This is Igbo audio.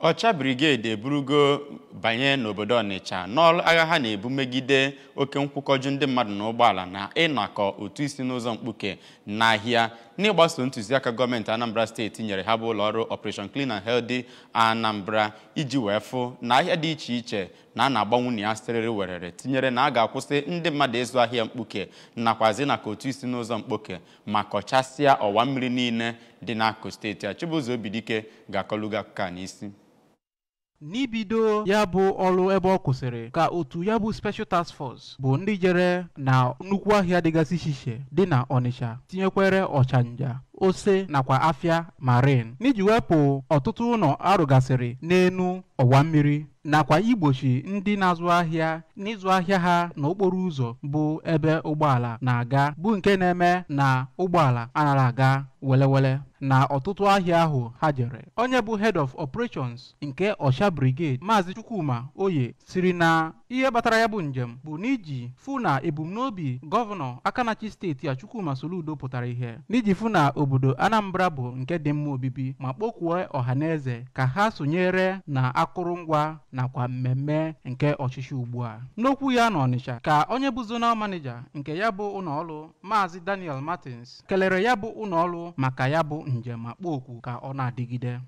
Ọcha Brigade eburugo banye n'obodo Ọnịcha n'ọrụ agha ha na-ebu megide oke nkwụkọju ndị mmadụ na ụgbọala na ịnakọ ụtụ isi n'ụzọ mkpuke n'ahịa n'ịgbaso ntụziaka gọọmenti Anambra steeti nyere ha bụ ụlọọrụ Operation Clean and Healthy Anambra iji wee fụ na ahịa dị iche iche na a na-agbanwu ya sịrịrị werere, tinyere na a ga-akwụsị ndị mmadụ ịzụ ahịa mkpuke nakwazi naka ụtụ isi n'ụzọ mkpuke ma kọchasịa ọwa mmiri niile dị n'akụ steeti a. Chibuzo Obidike ga-akọlugo akụkọ a n'isi. N'ibido ya bụ ọrụ ebe ọ kwụsịrị ka otu ya bụ Special Task Force bụ ndị jere na nnukwu ahịa dịgasị iche iche dị na Ọnịcha, tinyekwere Ọchanja, Ose nakwa Afịa Marine, n'iji wepụ ọtụtụ ụlọ arụgasịrị n'enu ọwa mmiri nakwa igbochi ndị na-azụ ahịa n'ịzụ ahịa ha n'okporo ụzọ bụ ebe ụgbọala na-aga, bụ nke na-eme na ụgbọala anaghị aga welewele na ọtụtụ ahịa ahụ ha jere. Onye bụ Head of Operations nke Ọcha Brigade, Maazị Chukwuma Oye, siri na ihe kpatara ya bụ njem bụ n'iji fụ na ebumnobi gọvanọ Akanachi steeti a Chukwuma Soludo pụtara ihe n'iji fụ na obodo Anambra bụ nke dị mma obibi, ma kpọkwuo ọhaneze ka ha sonyere na akụrụngwa nakwa mmemme nke ọchịchị ugbu a. N'okwu ya n'Ọnịcha ka onye bụ zonal manager nke ya bụ ụlọọrụ, Maazị Daniel Martins, kelere ya bụ ụlọọrụ maka ya bụ njem ma kpọọ oku ka ọ na-adịgide.